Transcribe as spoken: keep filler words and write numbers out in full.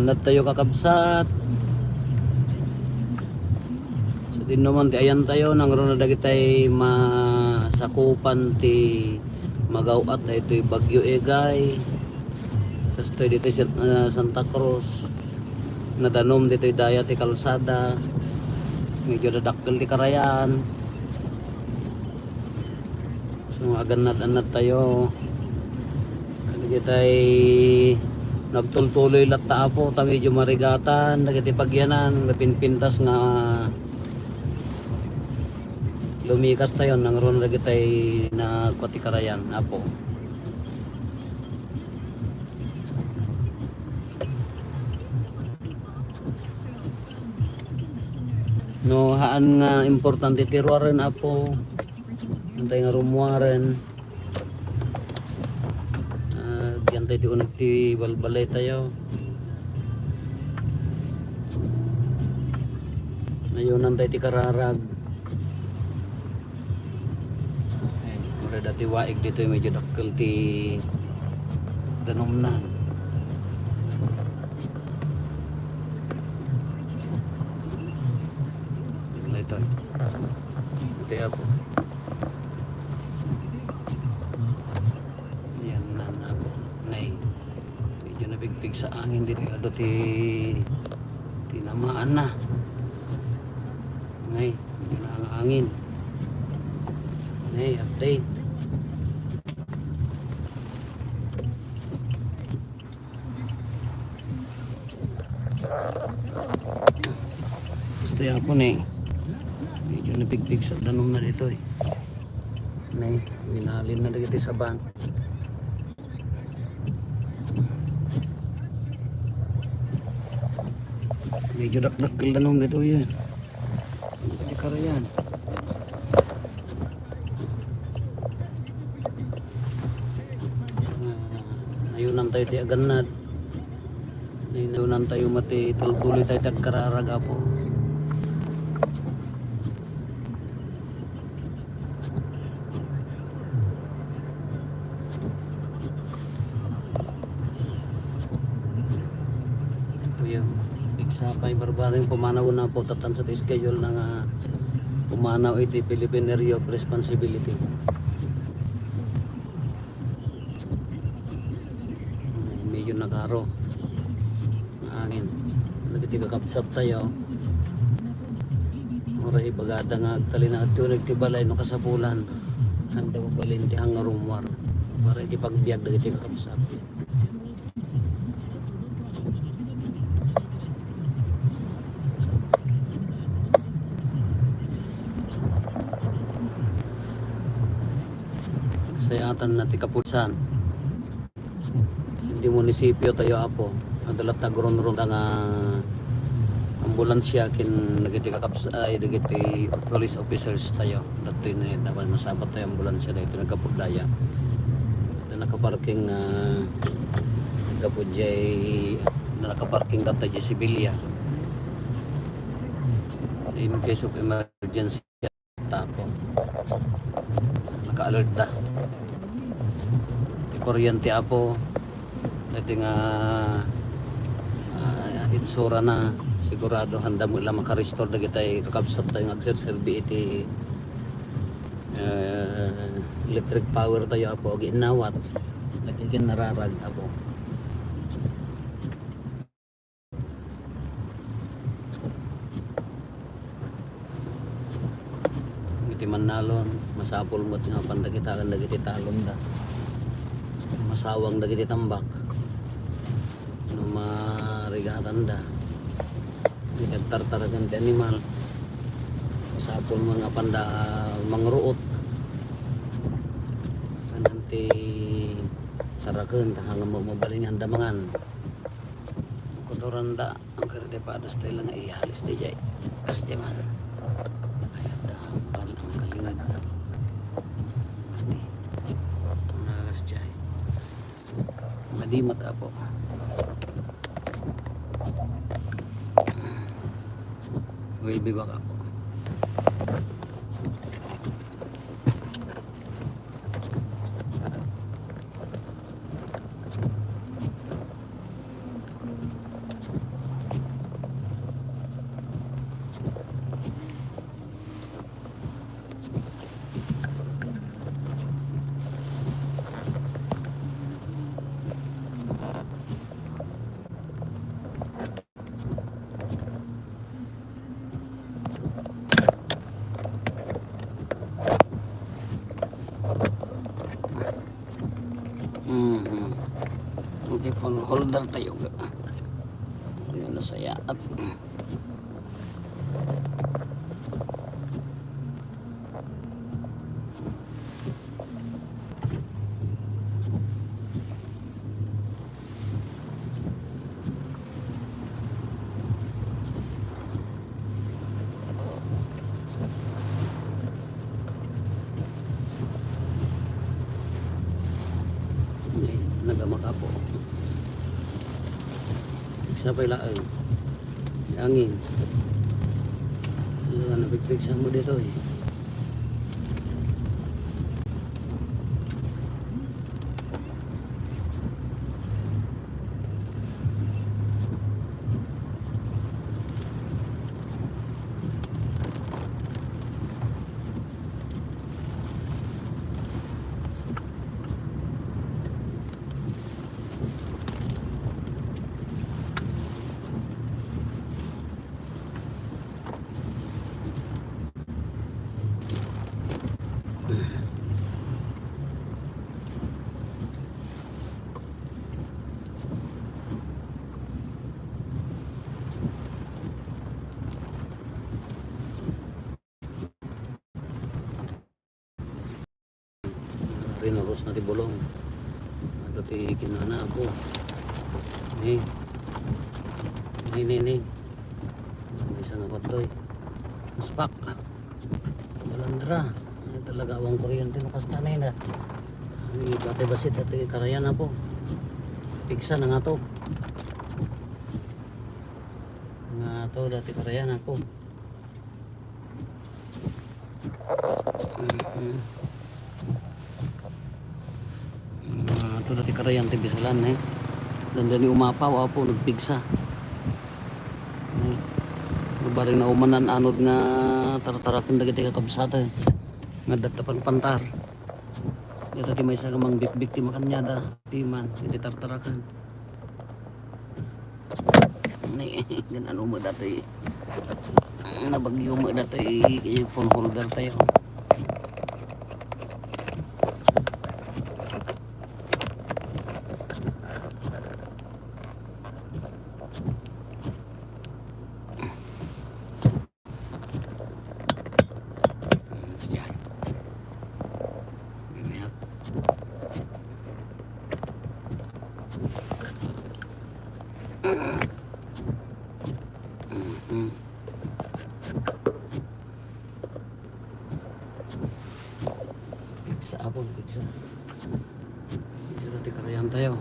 Natayo, kakabsat. Sa tinno man ti ayantayo, nangruna dagitay masakupan ti magaw-at daytoy Bagyo Egay. Kastoy ditoy San-, ah, Santa Cruz. Nadanum ditoy daya ti kalsada. Medyo dadakkel ti karayan. So, agannad-annad tayo. Dagitay nagtultuloy latta, Apo, ta medyo marigatan dagiti pagyanan, napinpintas nga lumikas tayo, nangruna dagitay nagkua ti karayan, Apo. No, haan nga importante ti ruaren, Apo. Antay nga rumuaren. Ah, diantay ti uneg ti balbalay tayo. Ayunan tayo ti kararag. Ay, mura dati waig dito, medyo dakkel ti danumnan. Ito. Ito, Apo. Yan na, Apo. Nay. Medyo napigpig sa angin dito. Ado ti tinamaan na. Nay, medyo na ang angin. Nay, update. Gusto ya po, Nay. Medyo napigpig sa danum na dito, eh. Nay, minalin na dito sa bang. Medyo dakdakkel danum dito, yun. Ano ka, karayan? Ah, ayunan tayo ti agannad. Ayunan tayo mati, tultuloy tayo ti agkararag, Apo. Kuya, Igsakay Barbaring, pumanaw na po, tatan sa schedule na nga pumanaw iti Philippine Area of Responsibility. Medyo nakaro. Angin. Lagi ti kakabsat tayo. Ora ibagada nga agtalinaed ti uneg ti balay no kasapulan. Handa mo balin ti hangarumwar. Para iti pagbiag dagiti kakabsat. Sayatan na ti kapulisan. Iti munisipyo tayo, Apo, adda latta agrunrun ta nga ambulansya ken dagiti kakaps-, ay, dagiti police officers tayo. Dagitoy ni dapat masabat tayo ambulansya dagitoy naggapu daya. Iti nakaparking, ah, gapu jay, nakaparking data jay sibilya. In case of emergency, Tapo. Naka-alert da. Ti kuryente, Apo. Dati nga, ah, itsura na, sigurado handa mo lang makarestore dagitay kakabsat tayo nga agserserbi iti, eh, electric power tayo, Apo, agi inawat. Nagkikinararag, Apo. Iti mannalon, masapul met nga apan dagita ken dagiti talonda. Masawang dagiti tambak. No marigatanda, iti agtartaraken ti animal, masapul met nga apanda mangruot. Kanan ti taraken, ta hangam mabalin nga anda mangan. Kuturanda, ang karita padas tayo lang ihalis di jay. Kas di man. Ay, ada, ang kal-, ang kalingad. Mati. Nakas jay. Madi mata po. We'll be back, Apo. Phone holder tayo. Ano na saya at Ay, nagamak apo. Sabay laeng. Angin. Ano nga, nabigpig sa mo dito eh. Rinuros na ti bulong. Ato ti kinana ako. Ni. Ni, ni, ni. May isang apat to eh. Maspak. Balandra. Ay, talaga, awang kuryente no kasta na yun, ah. Ay, dati basit, dati karayan ako. Pigsa na nga to. Nga to, dati karayan ako. Mhm. Ah, to dati karayan ti bisalan, eh. Dandani umapaw, apo, nagpigsa. Eh, bareng naumanan anod nga tartaraken dagiti kakabsat, eh. Nga adda panpantar. Dita ti maysa nga mangbikbik ti makaniada, piman, iti tartaraken. Ni, ganano mo datoy. Nabagyo mo datoy, kaya phone holder tayo. Pigsa, apon, pigsa. Dito ti karayan tayo.